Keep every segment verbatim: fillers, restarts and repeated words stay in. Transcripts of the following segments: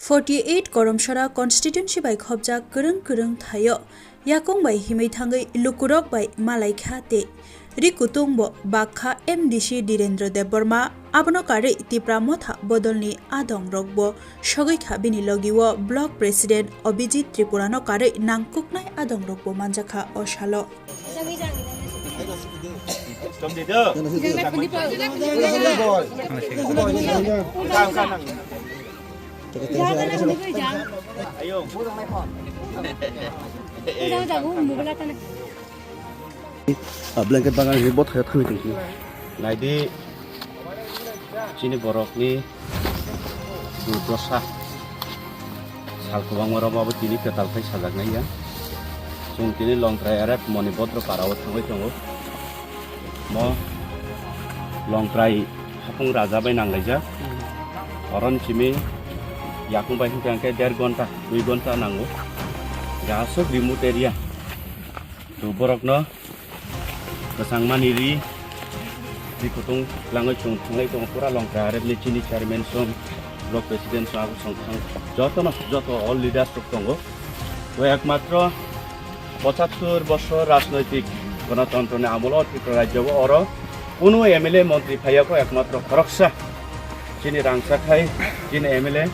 Forty eight Koromsora constituency bai khopjak kwrwng kwrwng thaio yakung bai himwi thangwi lukurok bai malaikha tei ri kutung bo bakha M D C Dhirendra Debbarma, abono karwi Tipra Motha bodolni adongrok bo sogwi kha, bini logi o block president Abhijit Tripura no karwi nangkuknai adongrok bo manjakha o salo. Ah, blanket bagan ni bot khayo thangwi tongsi. Naidi, chini borokni durdosa sal kwbangma rok abo tini kwtal khai sajaknai ya. Chwng tini Longtrai R F Moni Bodro para o thangwi tongo. Mo Longtrai hapung raja bai nanglaijak. Oron chimi yakung bai hwnkhe hwnkhe der gonta, dui gonta nango. Jahasuk remote area. To borokno kwchangmani ri, ri kutung langwi chwng thanglai tongo, pura Longtrai R F ni chini chairman song, block president song, abo song thang, jotono, joto all leaders rok tongo. To ekmatro pochattor bosor rajnoitik gonotontro ni amolo Tripura rajyo o oro kunu M L A montri phaiya kho, ekmatro khoroksa chini rangchak hai chini M L A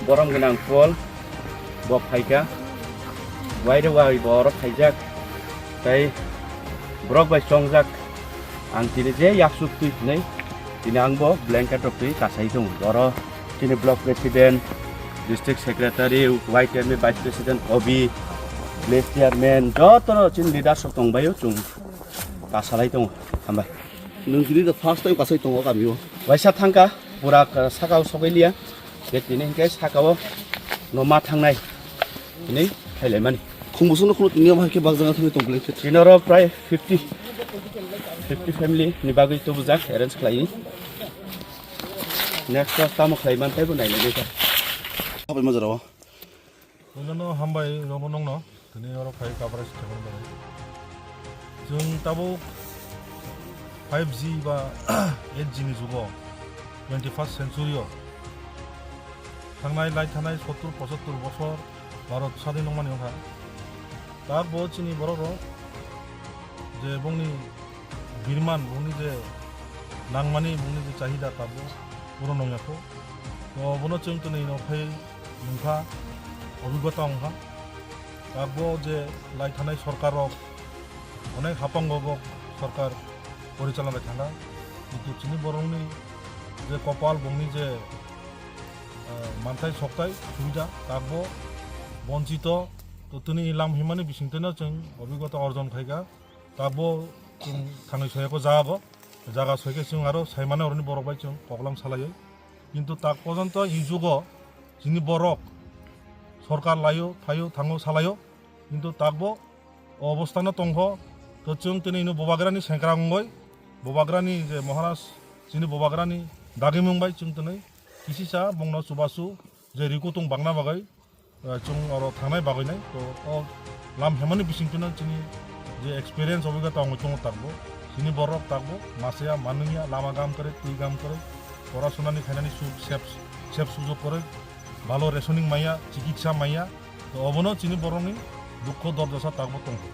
borom gwnang Paul. Bo phaikha, waire wai bo oro phaijak, tei borok bai chongjak. Ang tini je yaksuk twi hwnwi, tini ang bo blanket rok twi kasai tongo. Oro chini block president, district secretary, Y T M ni vice president, Obi, village chairman, jotono chini leaders rok tongbaio, chwng kasalai tongo. Hambai. Nwng tini the first time kasai tongo kamio. Waisa thangkha, pura, uh, sakao sogwi liya. Je tini hinkhe sakao no ma thangnai hinwi khailaimani. Khumbusono khuluk tini omo hai khe bakjak thangwi tong blanket. Tini oro prai fifty, fifty family ni bagwi tubujak arrange khlaiwi. Next o tamo khlaiman teibo nailailaikha. Habai majra o. Puilano hambai rwgo nokno, tini oro phai coverage khaimani bagwi. Chwng tabuk five G ba eight G ni jugo, twenty first century o thangnai lai thanai sottur pochattor bosor Bharat sadin wngmani wngkha. Tabuk bo chini borok rok je bongni birman, bongni je nangmani, bongni je chahida tabuk puro nongya kho. To bono chwng tini no phai nungkha, obhigota wngkha. Tabuk je lai thanai sorkar rok onek hapango bo sorkar porichalna lai thangkha. Kintu chini borokni je kopal, bongni je, eh, manthai soktai subida tabuk bonchito, to tini lam himani bisingtwino chwng obhigota orjon khaikha. Tabuk chwng thangwi soyakho jaga bo, jaga soikhe chwng aro saimano oroni borok bai chwng koklam salaio. Kintu tak pojonto i jugo chini borok sorkar laio, phaio, thango salaio. Kintu takbo o obostano tongkho. To chwng tini ino Bubagrani sengkrak wngwi, Bubagrani je Maharaj, chini Bubagrani dagimung bai chwng tini kisisa bongno chubachu je rikutung bakna bagwi, eh, chwng oro thangnai bagwi nai. To o lam hemani bisingtwino chini je experience obhigota wngwi tongo takbo. Chini borok takbo masaya manwngya, lama gam kwrwi, twi gam kwrwi, porasonani khainani su-, sep, sep sujok kwrwi, bhalo rationing maya, chikitsa maya. To obono chini borokni dukho dordasa takbo tongkho.